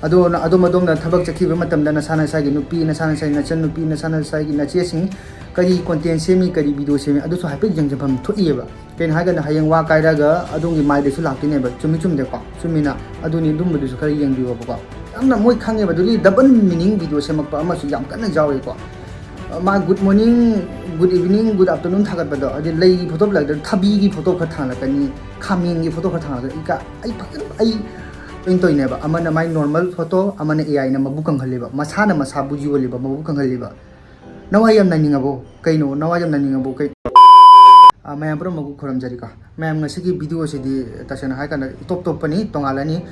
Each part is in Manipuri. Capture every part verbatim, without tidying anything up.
ꯑꯗꯣ ꯅ-, ꯑꯗꯣꯝ ꯑꯗꯣꯝꯅ ꯊꯕꯛ ꯆꯠꯈꯤꯕ ꯃꯇꯝꯗ ꯅꯁꯥ ꯅꯁꯥꯒꯤ ꯅꯨꯄꯤ, ꯅꯁꯥ ꯅꯁꯥꯒꯤ ꯅꯆꯟ ꯅꯨꯄꯤ, ꯅꯁꯥ ꯅꯁꯥꯒꯤ ꯅꯆꯦꯁꯤꯡ ꯀꯔꯤ content ꯁꯦꯝꯃꯤ, ꯀꯔꯤ video ꯁꯦꯝꯃꯤ, ꯑꯗꯨꯁꯨ ꯍꯥꯏꯐꯦꯠ ꯌꯦꯡꯖꯐꯝ ꯊꯣꯛꯏꯑꯕ꯫ ꯀꯩꯅꯣ ꯍꯥꯏꯔꯀꯥꯟꯗ ꯍꯌꯦꯡ ꯋꯥ ꯀꯥꯏꯔꯒ ꯑꯗꯣꯝꯒꯤ ꯃꯥꯏꯗꯁꯨ ꯂꯥꯛꯇꯣꯏꯅꯦꯕ꯫ ꯆꯨꯝꯃꯤ ꯆꯨꯝꯗꯦꯀꯣ? ꯆꯨꯝꯃꯤꯅ꯫ ꯑꯗꯨꯅꯤ, ꯑꯗꯨꯝꯕꯗꯨꯁꯨ ꯈꯔ ꯌꯦꯡꯕꯤꯌꯣꯕꯀꯣ꯫ ꯌꯥꯝꯅ ꯃꯣꯏ ꯈꯪꯉꯦꯕ, ꯑꯗꯨꯗꯤ double meaning video ꯁꯦꯝꯃꯛꯄ ꯑꯃꯁꯨ ꯌꯥꯝ ꯀꯟꯅ ꯌꯥꯎꯔꯤꯀꯣ꯫ ꯃꯥ good morning, good evening, good afternoon ꯊꯥꯒꯠꯄꯗꯣ, ꯍꯥꯏꯗꯤ ꯂꯩꯒꯤ photo ꯂꯩꯗꯅ, ꯊꯕꯤꯒꯤ photo ꯈꯔ ꯊꯥꯡꯒꯠꯂꯛꯀꯅꯤ, ꯈꯥꯃꯦꯟꯒꯤ photo ꯈꯔ ꯊꯥꯡꯒꯠꯂꯛꯀꯅꯤ꯫ ꯏꯀꯥ-, ꯑꯩ ꯐꯖꯅ, ꯑꯩ ꯀꯩꯅꯣ ꯇꯧꯔꯤꯅꯦꯕ꯫ ꯑꯃꯅ ꯃꯥꯏ normal photo, ꯑꯃꯅ A I ꯅ ꯃꯕꯨꯛ ꯀꯪꯍꯜꯂꯤꯕ, ꯃꯁꯥꯅ ꯃꯁꯥꯕꯨ ꯌꯣꯜꯂꯤꯕ, ꯃꯕꯨꯛ ꯀꯪꯍꯜꯂꯤꯕ꯫ ꯅꯋꯥ ꯌꯥꯝ ꯅꯥꯅꯤꯡꯉꯕꯣ? ꯀꯩꯅꯣ ꯅꯋꯥ ꯌꯥꯝ ꯅꯥꯅꯤꯡꯉꯕꯣ? ꯀꯩ-, ꯑ, ꯃꯌꯥꯝ ꯄꯨꯝꯅꯃꯛꯄꯨ ꯈꯨꯔꯨꯝꯖꯔꯤꯀꯣ꯫ ꯃꯌꯥꯝ, ꯉꯁꯤꯒꯤ video ꯁꯤꯗꯤ ꯇꯁꯦꯡꯅ ꯍꯥꯏꯔꯀꯥꯟꯗ ꯏꯇꯣꯞ ꯇꯣꯞꯄꯅꯤ, ꯇꯣꯉꯥꯜꯂꯅꯤ꯫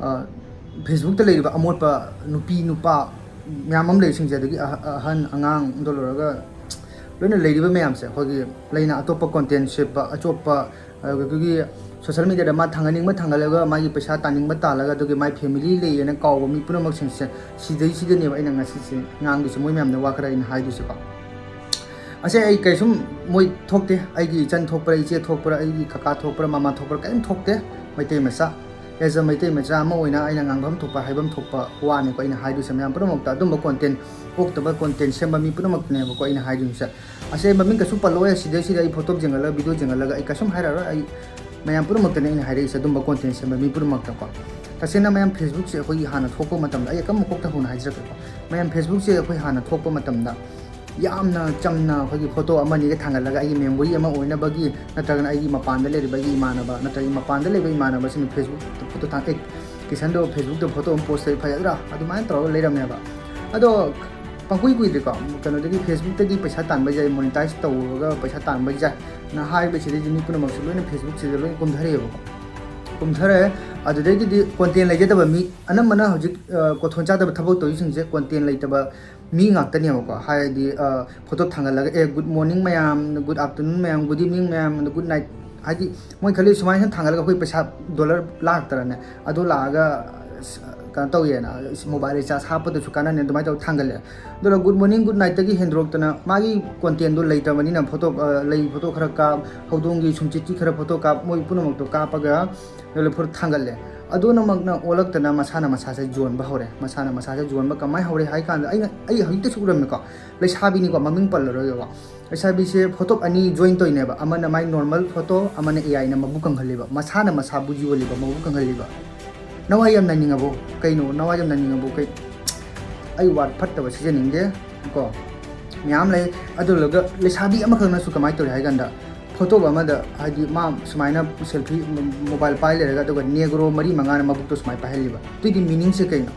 ꯑ, Facebook ꯇ ꯂꯩꯔꯤꯕ ꯑꯃꯣꯠꯄ ꯅꯨꯄꯤ ꯅꯨꯄꯥ ꯃꯌꯥꯝ ꯑꯃ ꯂꯩꯔꯤꯁꯤꯡꯁꯦ, ꯑꯗꯒꯤ ꯑꯍ-, ꯑꯍꯟ ꯑꯉꯥꯡꯗ ꯂꯣꯏꯔꯒ ꯂꯣꯏꯅ ꯂꯩꯔꯤꯕ ꯃꯌꯥꯝꯁꯦ, ꯑꯩꯈꯣꯏꯒꯤ ꯂꯩꯅ ꯑꯇꯣꯞꯄ content ꯁꯦꯝꯕ, ꯑꯆꯣꯞꯄ, ꯑ, ꯑꯗꯨꯒꯤ social media ꯗ ꯃꯥ ꯊꯥꯡꯒꯠꯅꯤꯡꯕ ꯊꯥꯡꯒꯠꯂꯒ ꯃꯥꯒꯤ ꯄꯩꯁꯥ ꯇꯥꯟꯅꯤꯡꯕ ꯇꯥꯜꯂꯒ ꯑꯗꯨꯒꯤ ꯃꯥꯏ family ꯂꯩꯌꯦꯅ ꯀꯥꯎꯕ ꯃꯤ ꯄꯨꯝꯅꯃꯛꯁꯤꯡꯁꯦ, ꯁꯤꯗꯩꯁꯤꯗꯅꯦꯕ ꯑꯩꯅ ꯉꯁꯤꯁꯦ ꯉꯥꯡꯗꯣꯏꯁꯦ, ꯃꯣꯏ ꯃꯌꯥꯝꯗ ꯋꯥ ꯈꯔ ꯑꯩꯅ ꯍꯥꯏꯗꯣꯏꯁꯦꯀꯣ꯫ ꯑꯁꯦ ꯑꯩ ꯀꯩꯁꯨꯝ ꯃꯣꯏ ꯊꯣꯛꯇꯦ, ꯑꯩꯒꯤ ꯏꯆꯟ ꯊꯣꯛꯄ꯭ꯔꯥ, ꯏꯆꯦ ꯊꯣꯛꯄ꯭ꯔꯥ, ꯑꯩꯒꯤ ꯀꯀꯥ ꯊꯣꯛꯄ꯭ꯔꯥ, ꯃꯃꯥ ꯊꯣꯛꯄ꯭ꯔꯥ, ꯀꯔꯤꯝ ꯊꯣꯛꯇꯦ꯫ ꯃꯩꯇꯩ ꯃꯆꯥ, as a ꯃꯩꯇꯩ ꯃꯆꯥ ꯑꯃ ꯑꯣꯏꯅ ꯑꯩꯅ ꯉꯥꯡꯐꯝ ꯊꯣꯛꯄ, ꯍꯥꯏꯐꯝ ꯊꯣꯛꯄ ꯋꯥꯅꯤꯀꯣ ꯑꯩꯅ ꯍꯥꯏꯗꯣꯏꯁꯦ꯫ ꯃꯌꯥꯝ ꯄꯨꯝꯅꯃꯛꯇ ꯑꯗꯨꯝꯕ content, ꯑꯣꯛꯇꯕ content ꯁꯦꯝꯕ ꯃꯤ ꯄꯨꯝꯅꯃꯛꯇꯅꯦꯕꯀꯣ ꯑꯩꯅ ꯍꯥꯏꯗꯣꯏꯁꯦ꯫ ꯑꯁꯦ ꯃꯃꯤꯡ ꯀꯩꯁꯨ ꯄꯜꯂꯛꯑꯣꯏ, ꯁꯤꯗꯩꯁꯤꯗ ꯑꯩ photo ꯌꯦꯡꯍꯜꯂꯒ, video ꯌꯦꯡꯍꯜꯂꯒ ꯑꯩ ꯀꯩꯁꯨꯝ ꯍꯥꯏꯔꯛꯑꯔꯣꯏ꯫ ꯑꯩ ꯃꯌꯥꯝ ꯄꯨꯝꯅꯃꯛꯇꯅꯦ ꯑꯩꯅ ꯍꯥꯏꯔꯛꯏꯁꯦ, ꯑꯗꯨꯝꯕ content ꯁꯦꯝꯕ ꯃꯤ ꯄꯨꯝꯅꯃꯛꯇꯀꯣ꯫ ꯇꯁꯦꯡꯅ ꯃꯌꯥꯝ, Facebook ꯁꯦ ꯑꯩꯈꯣꯏꯒꯤ ꯍꯥꯟꯅ ꯊꯣꯛꯄ ꯃꯇꯝꯗ, ꯑꯩ ꯑꯀꯛ ꯃꯀꯣꯛꯇ ꯍꯧꯅ ꯍꯥꯏꯖꯔꯛꯀꯦꯀꯣ꯫ ꯃꯌꯥꯝ, Facebook ꯁꯦ ꯑꯩꯈꯣꯏ ꯍꯥꯟꯅ ꯊꯣꯛꯄ ꯃꯇꯝꯗ ꯌꯥꯝꯅ ꯆꯝꯅ ꯑꯩꯈꯣꯏꯒꯤ photo ꯑꯃ ꯑꯅꯤꯒ ꯊꯥꯡꯒꯠꯂꯒ ꯑꯩꯒꯤ memory ꯑꯃ ꯑꯣꯏꯅꯕꯒꯤ, ꯅꯠꯇ꯭ꯔꯒꯅ ꯑꯩꯒꯤ ꯃꯄꯥꯟꯗ ꯂꯩꯔꯤꯕ ꯑꯩꯒꯤ ꯏꯃꯥꯟꯅꯕ, ꯅꯠꯇ꯭ꯔꯒ ꯃꯄꯥꯟꯗ ꯂꯩꯕ ꯏꯃꯥꯟꯅꯕꯁꯤꯡꯅ Facebook ꯇ photo ꯊꯥꯡ-, ꯑꯦ, ꯀꯤꯁꯟꯗꯣ Facebook ꯇ photo ꯑꯃ post ꯇꯧꯔꯗꯤ ꯐꯖꯗ꯭ꯔꯥ? ꯑꯗꯨꯃꯥꯏꯅ ꯇꯧꯔꯒ ꯂꯩꯔꯝꯃꯦꯕ꯫ ꯑꯗꯣ ꯄꯪꯀꯨꯏ ꯀꯨꯏꯗ꯭ꯔꯤꯀꯣ, ꯀꯩꯅꯣꯗꯒꯤ, Facebook ꯇꯒꯤ ꯄꯩꯁꯥ ꯇꯥꯟꯕ ꯌꯥꯏ, monetize ꯇꯧꯔꯒ ꯄꯩꯁꯥ ꯇꯥꯟꯕ ꯌꯥꯏꯅ ꯍꯥꯏꯕꯁꯤꯗꯒꯤ ꯃꯤ ꯄꯨꯝꯅꯃꯛꯁꯦ ꯂꯣꯏꯅ Facebook ꯁꯤꯗ ꯂꯣꯏꯅ ꯀꯨꯝꯊꯔꯛꯑꯦꯕꯀꯣ꯫ ꯀꯨꯝꯊꯔꯛꯑꯦ꯫ ꯑꯗꯨꯗꯒꯤꯗꯤ content ꯂꯩꯖꯗꯕ ꯃꯤ ꯑꯅꯝꯕꯅ ꯍꯧꯖꯤꯛ, ꯑ, ꯀꯣꯊꯣꯟ ꯆꯥꯗꯕ ꯊꯕꯛ ꯇꯧꯔꯤꯁꯤꯡꯁꯦ content ꯂꯩꯇꯕ ꯃꯤ ꯉꯥꯛꯇꯅꯦꯕꯀꯣ꯫ ꯍꯥꯏꯗꯤ, ꯑ, photo ꯊꯥꯡꯒꯠꯂꯒ, "ꯑꯦ, good morning ꯃꯌꯥꯝ, good afternoon ꯃꯌꯥꯝ, good evening ꯃꯌꯥꯝ, good night", ꯍꯥꯏꯗꯤ ꯃꯣꯏ ꯈꯜꯂꯤ ꯁꯨꯃꯥꯏꯅ ꯊꯥꯡꯒꯠꯂꯒ ꯑꯩꯈꯣꯏ ꯄꯩꯁꯥ dollar ꯂꯥꯛꯇ꯭ꯔꯅꯦ? ꯑꯗꯣ ꯂꯥꯛꯑꯒ, ꯑꯁ, ꯀꯩꯅꯣ ꯇꯧꯋꯦꯅ, ꯃꯣꯕꯥꯏꯜ ꯔꯤꯆꯥꯔꯖ ꯍꯥꯞꯄꯗꯁꯨ ꯀꯥꯟꯅꯅꯤ ꯑꯗꯨꯃꯥꯏꯅ ꯇꯧꯔ ꯊꯥꯡꯒꯠꯂꯦ꯫ ꯑꯗꯨꯅ ꯒꯨꯗ ꯃꯣꯔꯅꯤꯡ ꯒꯨꯗ ꯅꯥꯏꯠꯇꯒꯤ ꯍꯦꯟꯗꯣꯔꯛꯇꯅ ꯃꯥꯒꯤ ꯀꯣꯟꯇꯦꯟꯗꯣ ꯂꯩꯇ꯭ꯔꯕꯅꯤꯅ ꯐꯣꯇꯣ, ꯑ, ꯂꯩ ꯐꯣꯇꯣ ꯈꯔ ꯀꯥꯞ, ꯍꯧꯗꯣꯡꯒꯤ ꯁꯨꯝꯆꯤꯠꯀꯤ ꯈꯔ ꯐꯣꯇꯣ ꯀꯥꯞ, ꯃꯣꯏ ꯄꯨꯝꯅꯃꯛꯇꯣ ꯀꯥꯞꯄꯒ ꯑꯗꯨ ꯐꯨꯔ ꯊꯥꯡꯒꯠꯂꯦ꯫ ꯑꯗꯨꯅꯃꯛꯅ ꯑꯣꯜꯂꯛꯇꯅ ꯃꯁꯥꯅ ꯃꯁꯥꯁꯦ ꯌꯣꯟꯕ ꯍꯧꯔꯦ꯫ ꯃꯁꯥꯅ ꯃꯁꯥꯁꯦ ꯌꯣꯟꯕ ꯀꯃꯥꯏꯅ ꯍꯧꯔꯦ ꯍꯥꯏ ꯀꯥꯟꯗ, ꯑꯩꯅ, ꯑꯩ ꯍꯧꯖꯤꯛꯇꯁꯨ ꯎꯔꯝꯃꯦꯀꯣ, ꯂꯩꯁꯥꯕꯤꯅꯤꯀꯣ, ꯃꯃꯤꯡ ꯄꯜꯂꯔꯣꯏꯒꯦꯀꯣ, ꯂꯩꯁꯥꯕꯤꯁꯦ ꯐꯣꯇꯣ ꯑꯅꯤ ꯖꯣꯏꯟ ꯇꯧꯔꯤꯅꯦꯕ, ꯑꯃꯅ ꯃꯥꯏ ꯅꯣꯔꯃꯦꯜ ꯐꯣꯇꯣ, ꯑꯃꯅ ꯑꯦ ꯑꯥꯏꯅ ꯃꯕꯨꯛ ꯀꯪꯍꯜꯂꯤꯕ, ꯃꯁꯥꯅ ꯃꯁꯥꯕꯨ ꯌꯣꯜꯂꯤꯕ, ꯃꯕꯨꯛ ꯀꯪꯍꯜꯂꯤꯕ꯫ ꯅꯋꯥ ꯌꯥꯝ ꯅꯥꯅꯤꯡꯉꯕꯣ? ꯀꯩꯅꯣ ꯅꯋꯥ ꯌꯥꯝ ꯅꯥꯅꯤꯡꯉꯕꯣ? ꯀꯩ, ꯑꯩ ꯋꯥꯔꯗ ꯐꯠꯇꯕ ꯁꯤꯖꯤꯟꯅꯅꯤꯡꯗꯦ ꯀꯣ, ꯃꯌꯥꯝ ꯂꯩ꯫ ꯑꯗꯨ ꯂꯣꯏꯔꯒ ꯂꯩꯁꯥꯕꯤ ꯑꯃꯈꯛꯅꯁꯨ ꯀꯃꯥꯏꯅ ꯇꯧꯔꯤ ꯍꯥꯏ ꯀꯥꯟꯗ, ꯐꯣꯇꯣ ꯑꯃꯗ, ꯍꯥꯏꯗꯤ, ꯃꯥ ꯁꯨꯃꯥꯏꯅ ꯁꯦꯜꯐꯤ, ꯃꯣꯕꯥꯏꯜ ꯄꯥꯏ ꯂꯩꯔꯒ, ꯑꯗꯨꯒ ꯅꯦꯒ꯭ꯔꯣ ꯃꯔꯤ ꯃꯉꯥꯅ ꯃꯕꯨꯛꯇꯣ ꯁꯨꯃꯥꯏꯅ ꯄꯥꯏꯍꯜꯂꯤꯕ꯫ ꯑꯗꯨꯏꯗꯤ ꯃꯤꯅꯤꯡꯁꯦ ꯀꯩꯅꯣ?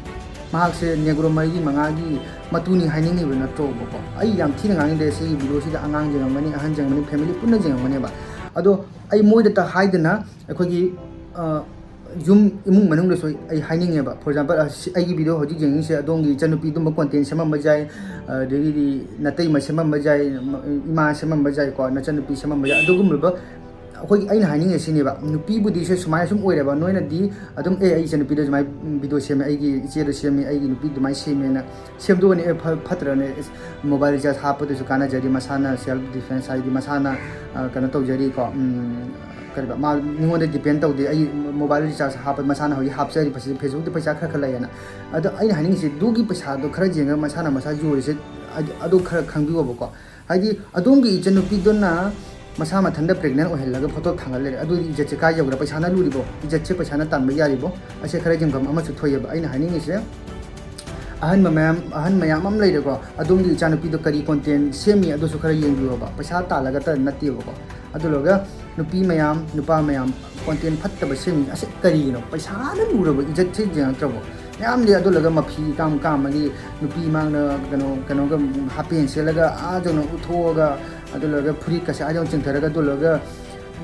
ꯃꯍꯥꯛꯁꯦ ꯅꯦꯒ꯭ꯔꯣ ꯃꯔꯤ ꯃꯉꯥꯒꯤ ꯃꯇꯨꯅꯤ ꯍꯥꯏꯅꯤꯡꯉꯤꯕ ꯅꯠꯇ꯭ꯔꯣꯕꯀꯣ? ꯑꯩ ꯌꯥꯝ ꯊꯤꯅ ꯉꯥꯡꯅꯤꯡꯗꯦ꯫ ꯁꯤꯒꯤ ꯚꯤꯗꯤꯑꯣꯁꯤꯗ ꯑꯉꯥꯡ ꯌꯦꯡꯉꯝꯒꯅꯤ, ꯑꯍꯟ ꯌꯦꯡꯉꯝꯒꯅꯤ, ꯐꯦꯃꯤꯂꯤ ꯄꯨꯟꯅ ꯌꯦꯡꯉꯝꯒꯅꯦꯕ꯫ ꯑꯗꯣ ꯑꯩ ꯃꯣꯏꯗꯇ ꯍꯥꯏꯗꯅ, ꯑꯩꯈꯣꯏꯒꯤ, ꯑ, ꯌꯨꯝ ꯏꯃꯨꯡ ꯃꯅꯨꯡꯗꯁꯨ ꯑꯩ, ꯑꯩ ꯍꯥꯏꯅꯤꯡꯉꯦꯕ꯫ For example, ꯑ, ꯁꯤ, ꯑꯩꯒꯤ ꯚꯤꯗꯤꯑꯣ ꯍꯧꯖꯤꯛ ꯌꯦꯡꯉꯤꯁꯦ ꯑꯗꯣꯝꯒꯤ ꯏꯆꯟꯅꯨꯄꯤ ꯑꯗꯨꯝꯕ ꯀꯣꯟꯇꯦꯟ ꯁꯦꯝꯃꯝꯕ ꯌꯥꯏ, ꯑꯗꯒꯤꯗꯤ ꯅꯇꯩꯃ ꯁꯦꯝꯃꯝꯕ ꯌꯥꯏ, ꯏꯃꯥ ꯁꯦꯝꯃꯝꯕ ꯌꯥꯏꯀꯣ, ꯅꯆꯟꯅꯨꯄꯤ ꯁꯦꯝꯃꯝꯕ ꯌꯥꯏ꯫ ꯑꯗꯨꯒꯨꯝꯂꯕ ꯑꯩꯈꯣꯏꯒꯤ, ꯑꯩꯅ ꯍꯥꯏꯅꯤꯡꯉꯤꯁꯤꯅꯦꯕ, ꯅꯨꯄꯤꯕꯨꯗꯤ ꯁꯦ ꯁꯨꯃꯥꯏꯅ ꯁꯨꯝ ꯑꯣꯏꯔꯦꯕ, ꯅꯣꯏꯅꯗꯤ ꯑꯗꯨꯝ, "ꯑꯦ, ꯑꯩ ꯏꯆꯟꯅꯨꯄꯤꯗꯣ ꯁꯨꯃꯥꯏꯅ ꯚꯤꯗꯤꯑꯣ ꯁꯦꯝꯃꯦ, ꯑꯩꯒꯤ ꯏꯆꯦꯗꯣ ꯁꯦꯝꯃꯦ, ꯑꯩꯒꯤ ꯅꯨꯄꯤ ꯑꯗꯨꯃꯥꯏꯅ ꯁꯦꯝꯃꯦꯅ" ꯁꯦꯝꯗꯣꯛꯑꯅꯤ꯫ "ꯑꯦ, ꯐ-, ꯐꯠꯇ꯭ꯔꯅꯦ? ꯏꯁ, ꯃꯣꯕꯥꯏꯜ ꯔꯤꯆꯥꯔꯖ ꯍꯥꯞꯄꯗꯁꯨ ꯀꯥꯟꯅꯖꯔꯤ, ꯃꯁꯥꯅ ꯁꯦꯜꯐ ꯗꯤꯐꯦꯟꯁ ꯍꯥꯏꯗꯤ ꯃꯁꯥꯅ, ꯑ, ꯀꯩꯅꯣ ꯇꯧꯖꯔꯤꯀꯣ, ꯎꯝ, ꯀꯔꯤꯕ, ꯃꯥ ꯃꯤꯉꯣꯟꯗ ꯗꯤꯄꯦꯟ ꯇꯧꯗꯦ, ꯑꯩ ꯃꯣꯕꯥꯏꯜ ꯔꯤꯆꯥꯔꯖ ꯍꯥꯞꯄ ꯃꯁꯥꯅ ꯍꯧꯖꯤꯛ ꯍꯥꯞꯆꯔꯤ, ꯐꯦꯁꯕꯨꯛꯇ ꯄꯩꯁꯥ ꯈꯔ ꯈꯔ ꯂꯩꯌꯦꯅ"꯫ ꯑꯗꯣ ꯑꯩꯅ ꯍꯥꯏꯅꯤꯡꯉꯤꯁꯦ, ꯑꯗꯨꯒꯤ ꯄꯩꯁꯥꯗꯣ ꯈꯔ ꯌꯦꯡꯉꯒ ꯃꯁꯥꯅ ꯃꯁꯥ ꯌꯣꯜꯂꯤꯁꯦ, ꯑꯗꯨ, ꯑꯗꯨ ꯈꯔ ꯈꯪꯕꯤꯌꯣꯕꯀꯣ꯫ ꯍꯥꯏꯗꯤ ꯑꯗꯣꯝꯒꯤ ꯏꯆꯟꯅꯨꯄꯤꯗꯨꯅ ꯃꯁꯥ ꯃꯊꯟꯇ ꯄ꯭ꯔꯦꯒꯅꯦꯟ ꯑꯣꯏꯍꯜꯂꯒ ꯐꯣꯇꯣ ꯊꯥꯡꯒꯠ ꯂꯩꯔꯦ, ꯑꯗꯨꯗꯤ ꯏꯖꯠꯁꯦ ꯀꯥꯏ ꯌꯧꯈ꯭ꯔꯦ? ꯄꯩꯁꯥꯅ ꯂꯨꯔꯤꯕꯣ? ꯏꯖꯠꯁꯦ ꯄꯩꯁꯥꯅ ꯇꯥꯟꯕ ꯌꯥꯔꯤꯕꯣ? ꯑꯁꯦ ꯈꯔ ꯌꯦꯡꯐꯝ ꯑꯃꯁꯨ ꯊꯣꯛꯑꯦꯕ꯫ ꯑꯩꯅ ꯍꯥꯏꯅꯤꯡꯉꯤꯁꯦ, ꯑꯍꯟ ꯃꯌꯥꯝ, ꯑꯍꯟ ꯃꯌꯥꯝ ꯑꯃ ꯂꯩꯔꯦꯀꯣ, ꯑꯗꯣꯝꯒꯤ ꯏꯆꯥꯅꯨꯄꯤꯗꯣ ꯀꯔꯤ ꯀꯣꯟꯇꯦꯟ ꯁꯦꯝꯃꯤ ꯑꯗꯨꯁꯨ ꯈꯔ ꯌꯦꯡꯕꯤꯌꯣꯕ꯫ ꯄꯩꯁꯥ ꯇꯥꯜꯂꯒꯇ ꯅꯠꯇꯦꯕꯀꯣ꯫ ꯑꯗꯨ ꯂꯣꯏꯔꯒ ꯅꯨꯄꯤ ꯃꯌꯥꯝ, ꯅꯨꯄꯥ ꯃꯌꯥꯝ, ꯀꯣꯟꯇꯦꯟ ꯐꯠꯇꯕ ꯁꯦꯝꯃꯤ ꯑꯁꯦ ꯀꯔꯤꯒꯤꯅꯣ? ꯄꯩꯁꯥꯅ ꯂꯨꯔꯕ ꯏꯖꯠꯁꯦ ꯌꯦꯡꯉꯛꯇ꯭ꯔꯕꯣ? ꯃꯌꯥꯝ ꯂꯩ꯫ ꯑꯗꯨ ꯂꯣꯏꯔꯒ ꯃꯐꯤ ꯀꯥꯝ ꯀꯥꯝꯃꯒꯤ ꯅꯨꯄꯤ ꯃꯥꯡꯅ ꯀꯩꯅꯣ, ꯀꯩꯅꯣꯒ, ꯍꯥꯞ ꯄꯦꯟ ꯁꯦꯠꯂꯒ ꯑꯥ ꯌꯧꯅ ꯎꯠꯊꯣꯛꯑꯒ, ꯑꯗꯨ ꯂꯣꯏꯔꯒ ꯐꯨꯔꯤꯠꯀꯁꯦ ꯑꯥ ꯌꯧꯅ ꯆꯤꯡꯊꯔꯒ, ꯑꯗꯨ ꯂꯣꯏꯔꯒ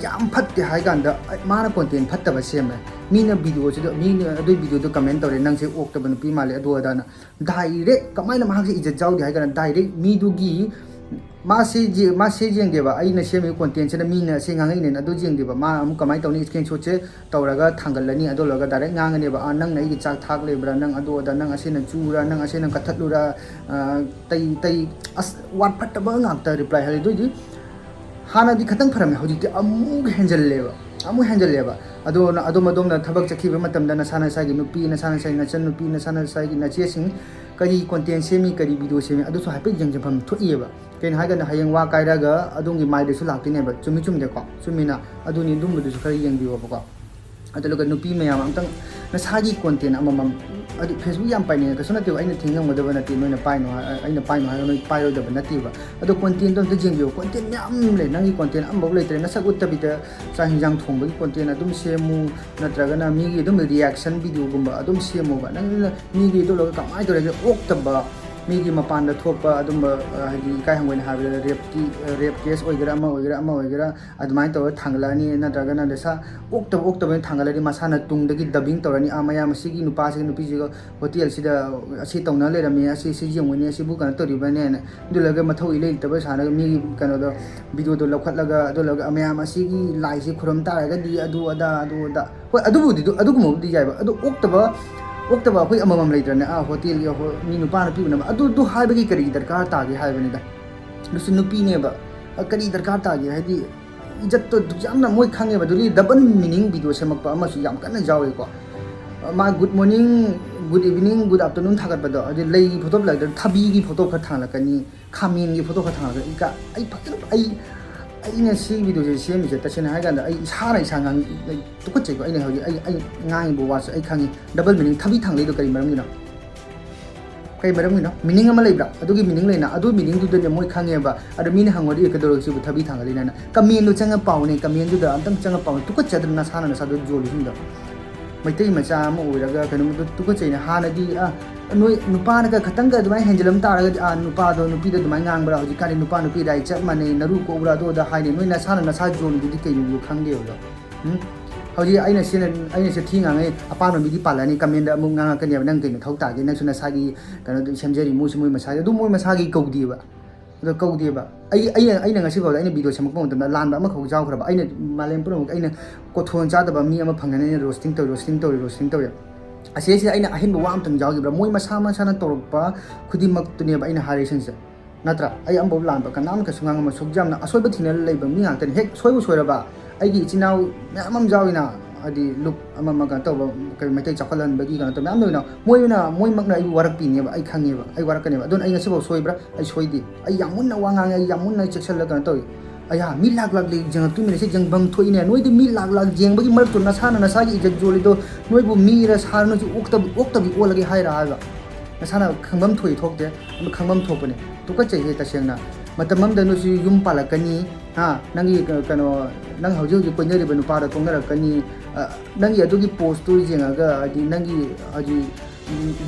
ꯌꯥꯝ ꯐꯠꯇꯦ ꯍꯥꯏ ꯀꯥꯟꯗ, ꯑꯩ, ꯃꯥꯅ ꯀꯣꯟꯇꯦꯟ ꯐꯠꯇꯕ ꯁꯦꯝꯃꯦ꯫ ꯃꯤꯅ ꯚꯤꯗꯤꯑꯣꯁꯤꯗ, ꯃꯤꯅ ꯑꯗꯨꯏ ꯚꯤꯗꯤꯑꯣꯗꯣ ꯀꯃꯦꯟ ꯇꯧꯔꯦ, "ꯅꯪꯁꯦ ꯑꯣꯛꯇꯕ ꯅꯨꯄꯤ ꯃꯥꯜꯂꯦ", ꯑꯗꯨ ꯑꯗꯥꯅ꯫ ꯗꯥꯏꯔꯦꯛ ꯀꯃꯥꯏꯅ ꯃꯍꯥꯛꯁꯦ ꯏꯖꯠ ꯌꯥꯎꯗꯦ ꯍꯥꯏ ꯀꯥꯟꯗ, ꯗꯥꯏꯔꯦꯛ ꯃꯤꯗꯨꯒꯤ ꯃꯥꯁꯤ ꯌꯦ-, ꯃꯥꯁꯤ ꯌꯦꯡꯗꯦꯕ, ꯑꯩꯅ ꯁꯦꯝꯃꯤꯕ content ꯁꯤꯅ ꯃꯤꯅ ꯑꯁꯤ ꯉꯥꯡꯉꯛꯏꯅꯦꯅ ꯑꯗꯨ ꯌꯦꯡꯗꯦꯕ꯫ ꯃꯥ ꯑꯃꯨꯛ ꯀꯃꯥꯏꯅ ꯇꯧꯅꯤ, screenshot ꯁꯦ ꯇꯧꯔꯒ ꯊꯥꯡꯒꯠꯂꯅꯤ, ꯑꯗꯨ ꯂꯣꯏꯔꯒ direct ꯉꯥꯡꯉꯅꯦꯕ, "ꯑꯥ, ꯅꯪꯅ ꯑꯩꯒꯤ ꯆꯥꯛ ꯊꯥꯛ ꯂꯩꯕ꯭ꯔꯥ, ꯅꯪ ꯑꯗꯨ ꯑꯗꯥ, ꯅꯪ ꯑꯁꯤꯅ ꯆꯨꯔꯥ, ꯅꯪ ꯑꯁꯤꯅ ꯀꯠꯊꯠꯂꯨꯔꯥ", ꯑꯥ, ꯇꯩ ꯇꯩ ꯑꯁ ꯋꯥꯠ ꯐꯠꯇꯕ ꯉꯥꯛꯇ reply ꯍꯜꯂꯦ꯫ ꯑꯗꯨꯏꯗꯤ ꯍꯥꯟꯅꯗꯤ ꯈꯤꯇꯪ ꯐꯔꯝꯃꯦ, ꯍꯧꯖꯤꯛꯇꯤ ꯑꯃꯨꯛ ꯍꯦꯟꯖꯜꯂꯦꯕ, ꯑꯃꯨꯛ ꯍꯦꯟꯖꯜꯂꯦꯕ꯫ ꯑꯗꯣ ꯅ-, ꯑꯗꯣꯝ ꯑꯗꯣꯝꯅ ꯊꯕꯛ ꯆꯠꯈꯤꯕ ꯃꯇꯝꯗ ꯅꯁꯥ ꯅꯁꯥꯒꯤ ꯅꯨꯄꯤ, ꯅꯁꯥ ꯅꯁꯥꯒꯤ ꯅꯆꯟ ꯅꯨꯄꯤ, ꯅꯁꯥ ꯅꯁꯥꯒꯤ ꯅꯆꯦꯁꯤꯡ ꯀꯔꯤ content ꯁꯦꯝꯃꯤ, ꯀꯔꯤ video ꯁꯦꯝꯃꯤ, ꯑꯗꯨꯁꯨ ꯍꯥꯏꯐꯦꯠ ꯌꯦꯡꯁꯤꯟꯐꯝ ꯊꯣꯛꯏꯑꯕ꯫ ꯀꯩꯅꯣ ꯍꯥꯏꯔꯀꯥꯟꯗ ꯍꯌꯦꯡ ꯋꯥ ꯀꯥꯏꯔꯒ ꯑꯗꯣꯝꯒꯤ ꯃꯥꯏꯗꯁꯨ ꯂꯥꯛꯇꯣꯏꯅꯦꯕ꯫ ꯆꯨꯝꯃꯤ ꯆꯨꯝꯗꯦꯀꯣ? ꯆꯨꯝꯃꯤꯅ꯫ ꯑꯗꯨꯅꯤ, ꯑꯗꯨꯝꯕꯗꯨꯁꯨ ꯈꯔ ꯌꯦꯡꯕꯤꯌꯣꯕꯀꯣ꯫ ꯑꯗꯨꯒ ꯅꯨꯄꯤ ꯃꯌꯥꯝ ꯑꯝꯇꯪ ꯅꯁꯥꯒꯤ content ꯑꯃꯃꯝ, ꯑꯗꯨ Facebook ꯌꯥꯝ ꯄꯥꯏꯅꯤꯡꯉꯦ, ꯀꯩꯁꯨ ꯅꯠꯇꯦꯕ, ꯑꯩꯅ ꯊꯤꯡꯉꯝꯒꯗꯕ ꯅꯠꯇꯦ, ꯅꯣꯏꯅ ꯄꯥꯏꯅꯣ ꯍꯥꯏ-, ꯑꯩꯅ ꯄꯥꯏꯅꯣ ꯍꯥꯏꯔꯒ ꯅꯣꯏ ꯄꯥꯏꯔꯣꯏꯗꯕ ꯅꯠꯇꯦꯕ꯫ ꯑꯗꯣ content ꯗꯣ ꯑꯝꯇ ꯌꯦꯡꯕꯤꯌꯣ, content ꯃꯌꯥꯝ ꯂꯩ, ꯅꯪꯒꯤ content ꯑꯃꯐꯥꯎ ꯂꯩꯇ꯭ꯔꯦ, ꯅꯁꯛ ꯎꯠꯇꯕꯤꯗ ꯆꯥꯛ ꯍꯤꯟꯖꯥꯡ ꯊꯣꯡꯕꯒꯤ content ꯑꯗꯨꯝ ꯁꯦꯝꯃꯨ, ꯅꯠꯇ꯭ꯔꯒꯅ ꯃꯤꯒꯤ ꯑꯗꯨꯝ reaction video ꯒꯨꯝꯕ ꯑꯗꯨꯝ ꯁꯦꯝꯃꯣꯕ꯫ ꯅꯪꯅ ꯃꯤꯒꯤ ꯑꯗꯨ ꯂꯣꯏꯔꯒ ꯀꯃꯥꯏꯅ ꯇꯧꯔꯒꯦ ꯑꯣꯛꯇꯕ, ꯃꯤꯒꯤ ꯃꯄꯥꯟꯗ ꯊꯣꯛꯄ ꯑꯗꯨꯝꯕ, ꯑ, ꯍꯥꯏꯗꯤ ꯏꯀꯥꯏ ꯍꯪꯒꯣꯏꯅ ꯍꯥꯏꯕꯗ rape ꯀꯤ, ꯑ, rape case ꯑꯣꯏꯒꯦꯔꯥ, ꯑꯃ ꯑꯣꯏꯒꯦꯔꯥ, ꯑꯃ ꯑꯣꯏꯒꯦꯔꯥ, ꯑꯗꯨꯃꯥꯏꯅ ꯇꯧꯔꯒ ꯊꯥꯡꯒꯠꯂꯛꯑꯅꯤ, ꯅꯠꯇ꯭ꯔꯒꯅ ꯅꯁꯥ ꯑꯣꯛꯇꯕ, ꯑꯣꯛꯇꯕ ꯑꯣꯏꯅ ꯊꯥꯡꯒꯠꯂꯗꯤ ꯃꯁꯥꯅ ꯇꯨꯡꯗꯒꯤ dubbing ꯇꯧꯔꯅꯤ, "ꯑꯥ, ꯃꯌꯥꯝ ꯑꯁꯤꯒꯤ ꯅꯨꯄꯥꯁꯤꯒ ꯅꯨꯄꯤꯁꯤꯒ ꯍꯣꯇꯦꯜꯁꯤꯗ ꯑꯁꯤ ꯇꯧꯅ ꯂꯩꯔꯝꯃꯤ, ꯑꯁꯤ, ꯁꯤ ꯌꯦꯡꯉꯨꯅꯦ, ꯑꯁꯤꯕꯨ ꯀꯩꯅꯣ ꯇꯧꯔꯤꯕꯅꯦꯅ", ꯑꯗꯨ ꯂꯣꯏꯔꯒ ꯃꯊꯧ ꯏꯂꯩ ꯂꯩꯇꯕ ꯁꯥꯟꯅꯔꯒ ꯃꯤꯒꯤ ꯀꯩꯅꯣꯗꯣ, video ꯗꯣ ꯂꯧꯈꯠꯂꯒ, ꯑꯗꯨ ꯂꯣꯏꯔꯒ "ꯃꯌꯥꯝ ꯑꯁꯤꯒꯤ ꯂꯥꯏꯁꯤ ꯈꯨꯔꯨꯝ ꯇꯥꯔꯒꯗꯤ ꯑꯗꯨ ꯑꯗꯥ, ꯑꯗꯨ ꯑꯗꯥ"꯫ ꯍꯣꯏ, ꯑꯗꯨꯕꯨꯗꯤ, ꯑꯗꯨ, ꯑꯗꯨꯒꯨꯝꯕꯕꯨꯗꯤ ꯌꯥꯏꯕ꯫ ꯑꯗꯨ ꯑꯣꯛꯇꯕ, ꯑꯣꯛꯇꯕ ꯑꯩꯈꯣꯏ ꯑꯃꯃꯝ ꯂꯩꯇ꯭ꯔꯅꯦ? ꯑꯥ, ꯍꯣꯇꯦꯜꯒꯤ ꯍꯣ-, ꯃꯤ ꯅꯨꯄꯥ ꯅꯨꯄꯤ ꯎꯅꯕ꯫ ꯑꯗꯨ, ꯑꯗꯨ ꯍꯥꯏꯕꯒꯤ ꯀꯔꯤ ꯗꯔꯀꯥꯔ ꯇꯥꯒꯦ ꯍꯥꯏꯕꯅꯤꯗ꯫ ꯑꯗꯨꯁꯨ ꯅꯨꯄꯤꯅꯦꯕ꯫ ꯑ, ꯀꯔꯤ ꯗꯔꯀꯥꯔ ꯇꯥꯒꯦ? ꯍꯥꯏꯗꯤ, ꯏꯖꯠꯇꯣ ꯑꯗꯨꯛ ꯌꯥꯝꯅ ꯃꯣꯏ ꯈꯪꯉꯦꯕ꯫ ꯑꯗꯨꯗꯤ double meaning video ꯁꯦꯝꯃꯛꯄ ꯑꯃꯁꯨ ꯌꯥꯝ ꯀꯟꯅ ꯌꯥꯎꯔꯤꯀꯣ꯫ ꯑ, ꯃꯥ good morning, good evening, good afternoon ꯊꯥꯒꯠꯄꯗꯣ, ꯑꯗꯨ ꯂꯩꯒꯤ photo ꯂꯩꯗꯅ ꯊꯕꯤꯒꯤ photo ꯈꯔ ꯊꯥꯡꯒꯠꯂꯛꯀꯅꯤ, ꯈꯥꯃꯦꯟꯒꯤ photo ꯈꯔ ꯊꯥꯡꯒꯠꯂꯛꯀꯅꯤ꯫ ꯏꯀꯥ-, ꯑꯩ ꯐꯖꯅ, ꯑꯩ, ꯑꯩꯅ ꯁꯤ video ꯁꯦ ꯁꯦꯝꯃꯤꯁꯦ, ꯇꯁꯦꯡꯅ ꯍꯥꯏ ꯀꯥꯟꯗ, ꯑꯩ ꯏꯁꯥꯅ ꯏꯁꯥ ꯉꯥꯡ-, ꯑꯩ ꯇꯨꯀꯠꯆꯩꯀꯣ꯫ ꯑꯩꯅ ꯍꯧꯖꯤꯛ, ꯑꯩ, ꯑꯩ ꯉꯥꯡꯉꯤꯕ ꯋꯥꯁꯦ ꯑꯩ ꯈꯪꯉꯤ꯫ Double meaning, ꯊꯕꯤ ꯊꯥꯡꯒꯠꯂꯛꯏꯗꯣ ꯀꯔꯤ ꯃꯔꯝꯒꯤꯅꯣ? ꯀꯩ ꯃꯔꯝꯒꯤꯅꯣ? Meaning ꯑꯃ ꯂꯩꯕ꯭ꯔꯥ? ꯑꯗꯨꯒꯤ meaning ꯂꯩꯅ, ꯑꯗꯨ meaning ꯗꯨꯗꯅꯦ ꯃꯣꯏ ꯈꯪꯉꯦꯕ꯫ ꯑꯗꯣ ꯃꯤꯅ ꯍꯪꯉꯨꯔꯗꯤ, "ꯑꯦ, ꯀꯩꯗꯧꯔꯒꯦ ꯁꯤꯕꯨ ꯊꯕꯤ ꯊꯥꯡꯒꯠꯂꯤꯅꯦꯅ?" Comment ꯗꯣ ꯆꯪꯉ ꯄꯥꯎꯅꯦ, comment ꯗꯨꯗ ꯑꯝꯇꯪ ꯆꯪꯉ ꯄꯥꯎꯅꯦ꯫ ꯇꯨꯀꯠꯆꯗ꯭ꯔ ꯅꯁꯥꯅ ꯅꯁꯥꯗꯣ ꯌꯣꯜꯂꯤꯁꯤꯡꯗꯣ? ꯃꯩꯇꯩ ꯃꯆꯥ ꯑꯃ ꯑꯣꯏꯔꯒ ꯀꯩꯅꯣꯃꯗꯣ ꯇꯨꯀꯠꯆꯩꯅ꯫ ꯍꯥꯟꯅꯗꯤ, ꯑ, ꯅꯣꯏ ꯅꯨꯄꯥꯅꯒ ꯈꯇꯪꯒ ꯑꯗꯨꯃꯥꯏꯅ ꯍꯦꯟꯖꯜꯂꯝ ꯇꯥꯔꯒꯗꯤ, "ꯑꯥ, ꯅꯨꯄꯥꯗꯣ ꯅꯨꯄꯤꯗ ꯑꯗꯨꯃꯥꯏꯅ ꯉꯥꯡꯕ꯭ꯔꯥ? ꯍꯧꯖꯤꯛꯀꯥꯟꯗꯤ ꯅꯨꯄꯥ ꯅꯨꯄꯤ right ꯆꯞ ꯃꯥꯟꯅꯩ, ꯅꯔꯨ ꯀꯣꯛꯎꯔꯥ?" ꯑꯗꯨ ꯑꯗꯥ ꯍꯥꯏꯅꯤ꯫ ꯅꯣꯏ ꯅꯁꯥꯅ ꯅꯁꯥ ꯌꯣꯜꯂꯤꯗꯨꯗꯤ ꯀꯩꯅꯣ ꯈꯪꯗꯦꯕꯗꯣ? ꯎꯝ? ꯍꯧꯖꯤꯛ ꯑꯩꯅ ꯁꯤꯅ, ꯑꯩꯅ ꯁꯤ ꯊꯤ ꯉꯥꯡꯉꯦ, ꯑꯄꯥꯝꯕ ꯃꯤꯗꯤ ꯄꯥꯜꯂꯛꯑꯅꯤ, comment ꯗ ꯑꯃꯨꯛ ꯉꯥꯡꯉꯛꯀꯅꯦꯕ, "ꯅꯪ ꯀꯩꯅꯣ ꯊꯧ ꯇꯥꯒꯦ? ꯅꯪꯁꯨ ꯅꯁꯥꯒꯤ ꯀꯩꯅꯣꯗꯣ ꯁꯦꯝꯖꯔꯤ, ꯃꯣꯏꯁꯨ ꯃꯣꯏ ꯃꯁꯥꯒꯤ", ꯑꯗꯨ ꯃꯣꯏ ꯃꯁꯥꯒꯤ ꯀꯧꯗꯦꯕ꯫ ꯑꯗꯣ ꯀꯧꯗꯦꯕ꯫ ꯑꯩ ꯑꯩꯅ ꯑꯩꯅ ꯉꯁꯤꯐꯥꯎꯗ ꯑꯩꯅ ꯚꯤꯗꯤꯑꯣ ꯁꯦꯝꯃꯛꯄ ꯃꯇꯝꯗ ꯂꯥꯟꯕ ꯑꯃꯈꯛ ꯌꯥꯎꯈ꯭ꯔꯕ? ꯑꯩꯅ ꯃꯥꯂꯦꯝ ꯄꯨꯝꯅꯃꯛ ꯑꯩꯅ ꯀꯣꯊꯣꯟ ꯆꯥꯗꯕ ꯃꯤ ꯑꯃ ꯐꯪꯒꯅꯤ, ꯑꯩꯅ ꯔꯣꯁꯇꯤꯡ ꯇꯧꯔꯤ, ꯔꯣꯁꯇꯤꯡ ꯇꯧꯔꯤ, ꯔꯣꯁꯇꯤꯡ ꯇꯧꯔꯤ꯫ ꯑꯁꯤꯁꯤꯗ ꯑꯩꯅ ꯑꯍꯦꯟꯕ ꯋꯥ ꯑꯝꯇꯪ ꯌꯥꯎꯈꯤꯕ꯭ꯔꯥ? ꯃꯣꯏ ꯃꯁꯥ ꯃꯁꯥꯅ ꯇꯧꯔꯛꯄ ꯈꯨꯗꯤꯡꯃꯛꯇꯨꯅꯦꯕ ꯑꯩꯅ ꯍꯥꯏꯔꯤꯁꯤꯡꯁꯦ, ꯅꯠꯇ꯭ꯔꯥ? ꯑꯩ ꯑꯃꯐꯥꯎ ꯂꯥꯟꯕ ꯀꯅꯥꯝ ꯀꯩꯁꯨ ꯉꯥꯡꯉꯝꯃꯣꯏ꯫ ꯁꯨꯛ ꯌꯥꯝꯅ ꯑꯁꯣꯏꯕ ꯊꯤꯅ ꯂꯩꯕ ꯃꯤ ꯉꯥꯛꯇꯅꯤ꯫ ꯍꯦꯛ ꯁꯣꯏꯕꯨ ꯁꯣꯏꯔꯕ, ꯑꯩꯒꯤ ꯏꯆꯤꯟ ꯏꯅꯥꯎ ꯃꯌꯥꯝ ꯑꯃ ꯌꯥꯎꯏꯅ, ꯍꯥꯏꯗꯤ ꯂꯨꯞ ꯑꯃ ꯑꯃ ꯀꯩꯅꯣ ꯇꯧꯕ, ꯀꯩ ꯃꯩꯇꯩ ꯆꯥꯎꯈꯠꯍꯟꯕꯒꯤ ꯀꯩꯅꯣ ꯇꯧꯕ ꯃꯌꯥꯝ ꯂꯩꯅ, ꯃꯣꯏꯅ ꯃꯣꯏꯃꯛꯅ ꯑꯩꯕꯨ ꯋꯥꯔꯛꯄꯤꯅꯦꯕ꯫ ꯑꯩ ꯈꯪꯉꯦꯕ, ꯑꯩ ꯋꯥꯔꯛꯀꯅꯦꯕ꯫ ꯑꯗꯨꯅ ꯑꯩ ꯉꯁꯤꯐꯥꯎ ꯁꯣꯏꯕ꯭ꯔꯥ? ꯑꯩ ꯁꯣꯏꯗꯦ꯫ ꯑꯩ ꯌꯥꯝ ꯃꯨꯟꯅ ꯋꯥ ꯉꯥꯡꯉꯦ, ꯑꯩ ꯌꯥꯝ ꯃꯨꯟꯅ ꯆꯦꯛꯁꯤꯜꯂꯒ ꯀꯩꯅꯣ ꯇꯧꯏ꯫ ꯑꯩꯍꯥ, ꯃꯤ ꯂꯥꯛ ꯂꯥꯛ ꯌꯦꯡꯉꯛꯇꯣꯏꯃꯤꯅ ꯁꯤ ꯌꯦꯡꯐꯝ ꯊꯣꯛꯏꯅꯦ꯫ ꯅꯣꯏꯗꯤ ꯃꯤ ꯂꯥꯛ ꯂꯥꯛ ꯌꯦꯡꯕꯒꯤ ꯃꯔꯛꯇꯨ ꯅꯁꯥꯅ ꯅꯁꯥꯒꯤ ꯏꯖꯠ ꯌꯣꯜꯂꯤꯗꯣ, ꯅꯣꯏꯕꯨ ꯃꯤꯔ ꯁꯥꯔ ꯅꯣꯏꯁꯨ ꯑꯣꯛꯇꯕꯤ ꯑꯣꯛꯇꯕꯤ ꯑꯣꯜꯂꯒꯦ ꯍꯥꯏꯔ ꯍꯥꯏꯕ? ꯅꯁꯥꯅ ꯈꯪꯐꯝ ꯊꯣꯛꯏ ꯊꯣꯛꯇꯦ? ꯑꯗꯨ ꯈꯪꯐꯝ ꯊꯣꯛꯄꯅꯦ꯫ ꯇꯨꯀꯠꯆꯩꯍꯦ ꯇꯁꯦꯡꯅ꯫ ꯃꯇꯝ ꯑꯃꯗ ꯅꯣꯏꯁꯨ ꯌꯨꯝ ꯄꯥꯜꯂꯛꯀꯅꯤ, ꯍꯥ? ꯅꯪꯒꯤ ꯀ-, ꯀꯩꯅꯣ, ꯅꯪ ꯍꯧꯖꯤꯛ ꯍꯧꯖꯤꯛ ꯀꯣꯏꯅꯔꯤꯕ ꯅꯨꯄꯥꯗ ꯇꯣꯛꯅꯔꯛꯀꯅꯤ꯫ ꯑ, ꯅꯪꯒꯤ ꯑꯗꯨꯒꯤ ꯄꯣꯁꯇꯨ ꯌꯦꯡꯉꯒ, ꯍꯥꯏꯗꯤ ꯅꯪꯒꯤ ꯍꯧꯖꯤꯛ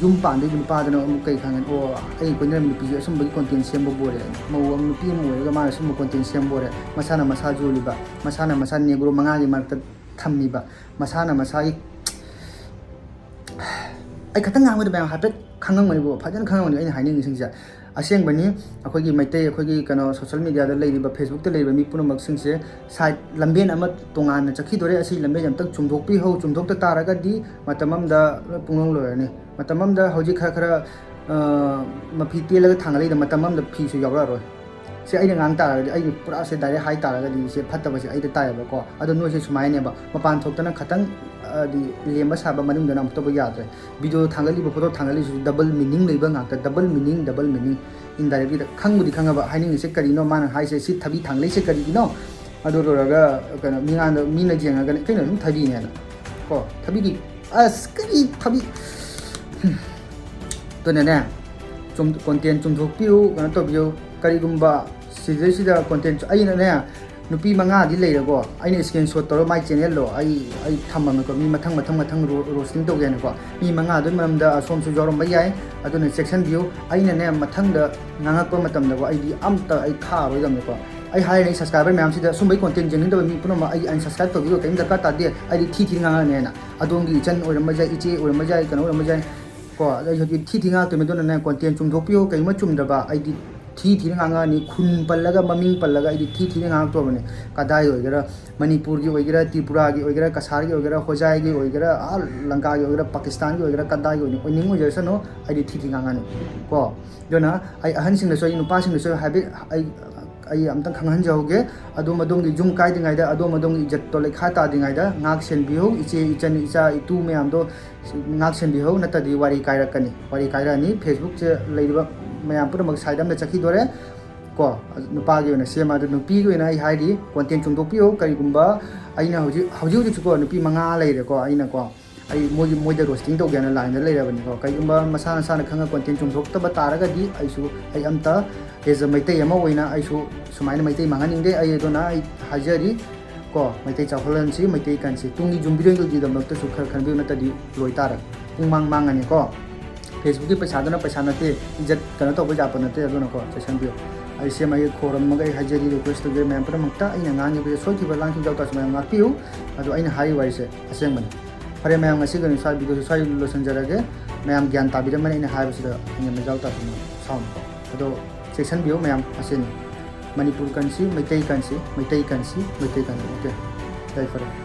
ꯌꯨꯝ ꯄꯥꯟꯗꯣꯏꯕ ꯅꯨꯄꯥꯗꯨꯅ ꯑꯃꯨꯛ ꯀꯩ ꯈꯪꯒꯅꯤ? ꯑꯣ, ꯑꯩ ꯀꯣꯏꯅꯔꯝꯕ ꯅꯨꯄꯤꯁꯦ ꯑꯁꯨꯝꯕꯒꯤ ꯀꯣꯟꯇꯦꯟ ꯁꯦꯝꯕꯕꯨ ꯑꯣꯏꯔꯦ, ꯃꯧ ꯑꯃ, ꯅꯨꯄꯤ ꯑꯃ ꯑꯣꯏꯔꯒ ꯃꯥꯅ ꯑꯁꯨꯝꯕ ꯀꯣꯟꯇꯦꯟ ꯁꯦꯝꯕ ꯑꯣꯏꯔꯦ, ꯃꯁꯥꯅ ꯃꯁꯥ ꯌꯣꯜꯂꯤꯕ, ꯃꯁꯥꯅ ꯃꯁꯥ ꯅꯦꯒ꯭ꯔꯣ ꯃꯉꯥꯒꯤ ꯃꯔꯛꯇ ꯊꯝꯃꯤꯕ, ꯃꯁꯥꯅ ꯃꯁꯥꯒꯤ, ꯑꯩ ꯈꯛꯇꯪ ꯉꯥꯡꯕꯗ ꯃꯌꯥꯝ ꯍꯥꯏꯐꯦꯠ ꯈꯪꯉꯝꯒꯅꯤꯀꯣ, ꯐꯖꯅ ꯈꯪꯉꯝꯒꯅꯤ ꯑꯩꯅ ꯍꯥꯏꯅꯤꯡꯉꯤꯁꯤꯡꯁꯦ꯫ ꯑꯁꯦꯡꯕꯅꯤ, ꯑꯩꯈꯣꯏꯒꯤ ꯃꯩꯇꯩ, ꯑꯩꯈꯣꯏꯒꯤ ꯀꯩꯅꯣ, ꯁꯣꯁꯦꯜ ꯃꯦꯗꯤꯌꯥꯗ ꯂꯩꯔꯤꯕ, ꯐꯦꯁꯕꯨꯛꯇ ꯂꯩꯔꯤꯕ ꯃꯤ ꯄꯨꯝꯅꯃꯛꯁꯤꯡꯁꯦ ꯁꯥꯏꯠ ꯂꯝꯕꯦꯟ ꯑꯃ ꯇꯣꯉꯥꯟꯅ ꯆꯠꯈꯤꯗꯣꯔꯦ꯫ ꯑꯁꯤ ꯂꯝꯕꯦꯟ ꯑꯝꯇꯪ ꯆꯨꯝꯊꯣꯛꯄꯤꯍꯧ꯫ ꯆꯨꯝꯊꯣꯛꯇ ꯇꯥꯔꯒꯗꯤ ꯃꯇꯝ ꯑꯃꯗ ꯂꯣꯏ ꯄꯨꯡꯂꯣꯏ ꯂꯣꯏꯔꯅꯤ꯫ ꯃꯇꯝ ꯑꯃꯗ ꯍꯧꯖꯤꯛ ꯈꯔ ꯈꯔ, ꯑ, ꯃꯐꯤ ꯇꯦꯜꯂꯒ ꯊꯥꯡꯒꯠꯂꯛꯏꯗ ꯃꯇꯝ ꯑꯃꯗ ꯐꯤꯁꯨ ꯌꯥꯎꯔꯛꯑꯔꯣꯏ꯫ ꯁꯤ ꯑꯩꯅ ꯉꯥꯡ ꯇꯥꯔꯒꯗꯤ, ꯑꯩꯅ ꯄꯨꯔꯥ ꯁꯦ ꯗꯥꯏꯔꯦꯛ ꯍꯥꯏ ꯇꯥꯔꯒꯗꯤ ꯁꯦ ꯐꯠꯇꯕꯁꯦ ꯑꯩꯗ ꯇꯥꯏꯌꯦꯕꯀꯣ꯫ ꯑꯗꯣ ꯅꯣꯏꯁꯦ ꯁꯨꯃꯥꯏꯅꯅꯦꯕ, ꯃꯄꯥꯟ ꯊꯣꯛꯇꯅ ꯈꯇꯪ, ꯍꯥꯏꯗꯤ, ꯂꯦꯝꯕ ꯁꯥꯕ, ꯃꯅꯨꯡꯗꯅ ꯑꯃꯨꯛꯇꯕꯨ ꯌꯥꯗ꯭ꯔꯦ꯫ ꯚꯤꯗꯤꯑꯣ ꯊꯥꯡꯒꯠꯂꯤꯕ, ꯐꯣꯇꯣ ꯊꯥꯡꯒꯠꯂꯤꯁꯤꯁꯨ ꯗꯕꯜ ꯃꯤꯅꯤꯡ ꯂꯩꯕ ꯉꯥꯛꯇ, ꯗꯕꯜ ꯃꯤꯅꯤꯡ, ꯗꯕꯜ ꯃꯤꯅꯤꯡ꯫ ꯏꯟꯗꯥꯏꯔꯦꯛꯂꯤꯗ ꯈꯪꯕꯨꯗꯤ ꯈꯪꯉꯕ, ꯍꯥꯏꯅꯤꯡꯉꯤꯁꯦ ꯀꯔꯤꯅꯣ, ꯃꯥꯅ ꯍꯥꯏꯁꯦ ꯁꯤ ꯊꯕꯤ ꯊꯥꯡꯒꯠꯂꯤꯁꯦ ꯀꯔꯤꯒꯤꯅꯣ? ꯑꯗꯨ ꯂꯣꯏꯔꯒ ꯀꯩꯅꯣ, ꯃꯤꯉꯥꯟꯗ, ꯃꯤꯅ ꯌꯦꯡꯉꯒꯅꯦ, "ꯀꯩꯅꯣ ꯑꯗꯨꯝ ꯊꯕꯤꯅꯦꯅ"꯫ ꯀꯣ, ꯊꯕꯤꯒꯤ, ꯑꯁ, ꯀꯔꯤ ꯊꯕꯤ? ꯍꯝ꯫ ꯑꯗꯨꯅꯅꯦ, ꯆꯨꯝ-, ꯀꯣꯟꯇꯦꯟ ꯆꯨꯝꯊꯣꯛꯄꯤꯌꯨ, ꯀꯩꯅꯣ ꯇꯧꯕꯤꯌꯨ꯫ ꯀꯔꯤꯒꯨꯝꯕ ꯁꯤꯗꯩꯁꯤꯗ ꯀꯣꯟꯇꯦꯟ ꯑꯩꯅꯅꯦ, ꯅꯨꯄꯤ ꯃꯉꯥꯗꯤ ꯂꯩꯔꯦꯀꯣ, ꯑꯩꯅ ꯏꯁꯀ꯭ꯔꯤꯟ ꯁꯣꯠ ꯇꯧꯔꯒ ꯃꯥꯏ ꯆꯦꯅꯦꯜꯗꯣ ꯑꯩ, ꯑꯩ ꯊꯝꯃꯝꯃꯦꯀꯣ, ꯃꯤ ꯃꯊꯪ, ꯃꯊꯪ, ꯃꯊꯪ ꯔꯣ-, ꯔꯣꯁꯇꯤꯡ ꯇꯧꯒꯦꯅꯀꯣ꯫ ꯃꯤ ꯃꯉꯥꯗꯨꯒꯤ ꯃꯔꯝꯗ ꯑꯁꯣꯝꯁꯨ ꯌꯥꯎꯔꯝꯕ ꯌꯥꯏ, ꯑꯗꯨꯅ ꯆꯦꯛꯁꯤꯟꯕꯤꯌꯨ꯫ ꯑꯩꯅꯅꯦ, ꯃꯊꯪꯗ ꯉꯥꯡꯉꯛꯄ ꯃꯇꯝꯗꯀꯣ, ꯑꯩꯗꯤ ꯑꯝꯇ ꯑꯩ ꯊꯥꯔꯣꯏꯗꯕꯅꯤꯀꯣ꯫ ꯑꯩ ꯍꯥꯏꯔꯤꯅꯦ, ꯑꯩ ꯁꯕꯁꯀ꯭ꯔꯥꯏꯕꯔ ꯃꯌꯥꯝꯁꯤꯗ ꯁꯨꯝꯕꯒꯤ ꯀꯣꯟꯇꯦꯟ ꯌꯦꯡꯅꯤꯡꯗꯕ ꯃꯤ ꯄꯨꯝꯅꯃꯛ ꯑꯩ ꯑꯟꯁꯕꯁꯀ꯭ꯔꯥꯏꯕ ꯇꯧꯕꯤꯌꯨ, ꯀꯔꯤꯝ ꯗꯔꯀꯥꯔ ꯇꯥꯗꯦ꯫ ꯑꯩꯗꯤ ꯊꯤ ꯊꯤꯅ ꯉꯥꯡꯉꯛꯑꯅꯦꯅ꯫ ꯑꯗꯣꯝꯒꯤ ꯏꯆꯟ ꯑꯣꯏꯔꯝꯕ ꯌꯥꯏ, ꯏꯆꯦ ꯑꯣꯏꯔꯝꯕ ꯌꯥꯏ, ꯀꯩꯅꯣ ꯑꯣꯏꯔꯝꯕ ꯌꯥꯏ꯫ ꯀꯣ, ꯑꯗꯣ ꯑꯩ ꯍꯧꯖꯤꯛ ꯊꯤ ꯊꯤ ꯉꯥꯡꯉꯛꯇꯣꯏꯅꯤ꯫ ꯑꯗꯨꯅꯅꯦ, ꯀꯣꯟꯇꯦꯟ ꯆꯨꯝꯊꯣꯛꯄꯤꯌꯨ꯫ ꯀꯔꯤꯒꯨꯝꯕ ꯆꯨꯝꯗ꯭ꯔꯕ, ꯑꯩꯗꯤ ꯊꯤ ꯊꯤꯅ ꯉꯥꯡꯉꯛꯑꯅꯤ꯫ ꯈꯨꯟ ꯄꯜꯂꯒ, ꯃꯃꯤꯡ ꯄꯜꯂꯒ ꯑꯩꯗꯤ ꯊꯤ ꯊꯤꯅ ꯉꯥꯡꯉꯛꯇꯣꯔꯕꯅꯤ꯫ ꯀꯗꯥꯏ ꯑꯣꯏꯒꯦꯔꯥ, ꯃꯅꯤꯄꯨꯔꯒꯤ ꯑꯣꯏꯒꯦꯔꯥ, ꯇ꯭ꯔꯤꯄꯨꯔꯥꯒꯤ ꯑꯣꯏꯒꯦꯔꯥ, ꯀꯁꯥꯔꯒꯤ ꯑꯣꯏꯒꯦꯔꯥ, ꯍꯣꯖꯥꯏꯒꯤ ꯑꯣꯏꯒꯦꯔꯥ, ꯑꯥ ꯂꯪꯀꯥꯒꯤ ꯑꯣꯏꯒꯦꯔꯥ, ꯄꯥꯀꯤꯁꯇꯥꯟꯒꯤ ꯑꯣꯏꯒꯦꯔꯥ, ꯀꯗꯥꯏꯒꯤ ꯑꯣꯏꯅꯤ, ꯑꯣꯏꯅꯤꯡ ꯑꯣꯏꯖꯔꯁꯅꯨ, ꯑꯩꯗꯤ ꯊꯤ ꯊꯤ ꯉꯥꯡꯉꯛꯑꯅꯤ ꯀꯣ꯫ ꯑꯗꯨꯅ ꯑꯩ ꯑꯍꯟꯁꯤꯡꯗꯁꯨ, ꯑꯩ ꯅꯨꯄꯥꯁꯤꯡꯗꯁꯨ ꯍꯥꯏꯐꯦꯠ ꯑꯩ, ꯑꯩ ꯑꯝꯇꯪ ꯈꯪꯍꯟꯖꯍꯧꯒꯦ꯫ ꯑꯗꯣꯝ ꯑꯗꯣꯝꯒꯤ ꯌꯨꯝ ꯀꯥꯏꯗ꯭ꯔꯤꯉꯩꯗ, ꯑꯗꯣꯝ ꯑꯗꯣꯝꯒꯤ ꯏꯖꯠꯇꯣ ꯂꯩꯈꯥ ꯇꯥꯗ꯭ꯔꯤꯉꯩꯗ ꯉꯥꯛ ꯁꯦꯟꯕꯤꯍꯧ꯫ ꯏꯆꯦ, ꯏꯆꯟ, ꯏꯆꯥ, ꯏꯇꯨ ꯃꯌꯥꯝꯗꯣ ꯉꯥꯛ ꯁꯦꯟꯕꯤꯍꯧ, ꯅꯠꯇ꯭ꯔꯗꯤ ꯋꯥꯔꯤ ꯀꯥꯏꯔꯛꯀꯅꯤ꯫ ꯋꯥꯔꯤ ꯀꯥꯏꯔꯛꯑꯅꯤ, Facebook-ꯁꯦ ꯂꯩꯔꯤꯕ ꯃꯌꯥꯝ ꯄꯨꯝꯅꯃꯛ side ꯑꯃꯗ ꯆꯠꯈꯤꯗꯣꯔꯦ ꯀꯣ꯫ ꯅꯨꯄꯥꯒꯤ ꯑꯣꯏꯅ ꯁꯦꯝꯃ, ꯑꯗꯨ ꯅꯨꯄꯤꯒꯤ ꯑꯣꯏꯅ ꯑꯩ ꯍꯥꯏꯔꯤ, content ꯆꯨꯝꯊꯣꯛꯄꯤꯌꯨ꯫ ꯀꯔꯤꯒꯨꯝꯕ ꯑꯩꯅ ꯍꯧꯖꯤꯛ, ꯍꯧꯖꯤꯛ ꯍꯧꯖꯤꯛꯁꯨꯀꯣ ꯅꯨꯄꯤ ꯃꯉꯥ ꯂꯩꯔꯦꯀꯣ, ꯑꯩꯅꯀꯣ, ꯑꯩ ꯃꯣꯏꯒꯤ, ꯃꯣꯏꯗ roasting ꯇꯧꯒꯦꯅ line-ꯗ ꯂꯩꯔꯕꯅꯤꯀꯣ꯫ ꯀꯔꯤꯒꯨꯝꯕ ꯃꯁꯥ ꯃꯁꯥꯅ ꯈꯪꯉ content ꯆꯨꯝꯊꯣꯛꯇꯕ ꯇꯥꯔꯒꯗꯤ ꯑꯩꯁꯨ, ꯑꯩ ꯑꯝꯇ as a ꯃꯩꯇꯩ ꯑꯃ ꯑꯣꯏꯅ ꯑꯩꯁꯨ ꯁꯨꯃꯥꯏꯅ ꯃꯩꯇꯩ ꯃꯥꯡꯍꯟꯅꯤꯡꯗꯦ꯫ ꯑꯩ ꯑꯗꯨꯅ ꯑꯩ ꯍꯥꯏꯖꯔꯤ ꯀꯣ, ꯃꯩꯇꯩ ꯆꯥꯎꯈꯠꯍꯟꯁꯤ, ꯃꯩꯇꯩ ꯀꯟꯁꯤ꯫ ꯇꯨꯡꯒꯤ ꯌꯨꯝꯕꯤꯔꯦꯟꯒꯤꯗꯃꯛꯇꯁꯨ ꯈꯔ ꯈꯟꯕꯤꯌꯨ, ꯅꯠꯇ꯭ꯔꯗꯤ ꯂꯣꯏꯇꯥꯔꯦ꯫ ꯄꯨꯡ ꯃꯥꯡ ꯃꯥꯡꯉꯅꯤꯀꯣ꯫ Facebook-ꯀꯤ ꯄꯩꯁꯥꯗꯨꯅ ꯄꯩꯁꯥ ꯅꯠꯇꯦ, ꯏꯖꯠ ꯀꯩꯅꯣ ꯇꯧꯕ ꯌꯥꯄ ꯅꯠꯇꯦ꯫ ꯑꯗꯨꯅꯀꯣ, ꯆꯦꯛꯁꯤꯟꯕꯤꯌꯨ꯫ ꯑꯩ ꯁꯦꯝꯃꯒꯦ, ꯈꯣꯔꯝꯃꯒ ꯑꯩ ꯍꯥꯏꯖꯔꯤ, request ꯇꯧꯖꯩ ꯃꯌꯥꯝ ꯄꯨꯝꯅꯃꯛꯇ꯫ ꯑꯩꯅ ꯉꯥꯡꯉꯤꯕꯁꯦ ꯁꯣꯏꯈꯤꯕ ꯂꯥꯟꯈꯤꯕ ꯌꯥꯎ ꯇꯥꯔꯁꯨ ꯃꯌꯥꯝ ꯉꯥꯛꯄꯤꯌꯨ꯫ ꯑꯗꯣ ꯑꯩꯅ ꯍꯥꯏꯔꯤꯕ ꯋꯥꯔꯤꯁꯦ ꯑꯁꯦꯡꯕꯅꯤ꯫ ꯐꯔꯦ ꯃꯌꯥꯝ, ꯉꯁꯤꯒꯤ ꯑꯣꯏꯅ ꯁ꯭ꯋꯥꯏ video-ꯁꯦ ꯁ꯭ꯋꯥꯏ ꯂꯣꯏꯁꯤꯟꯖꯔꯒꯦ꯫ ꯃꯌꯥꯝ ꯒ꯭ꯌꯥꯟ ꯇꯥꯕꯤꯔꯝꯃꯅꯤ ꯑꯩꯅ ꯍꯥꯏꯕꯁꯤꯗ, ꯍꯦꯟꯖꯟꯕ ꯌꯥꯎ ꯇꯥꯔꯁꯨ ꯁꯥꯎꯅꯨꯀꯣ꯫ ꯑꯗꯣ ꯆꯦꯛꯁꯤꯟꯕꯤꯌꯨ ꯃꯌꯥꯝ, ꯑꯁꯤꯅꯤ꯫ ꯃꯅꯤꯄꯨꯔ ꯀꯟꯁꯤ, ꯃꯩꯇꯩ ꯀꯟꯁꯤ, ꯃꯩꯇꯩ ꯀꯟꯁꯤ, ꯃꯩꯇꯩ ꯀꯟꯁꯤ꯫ OK, ꯌꯥꯏꯐꯔꯦ꯫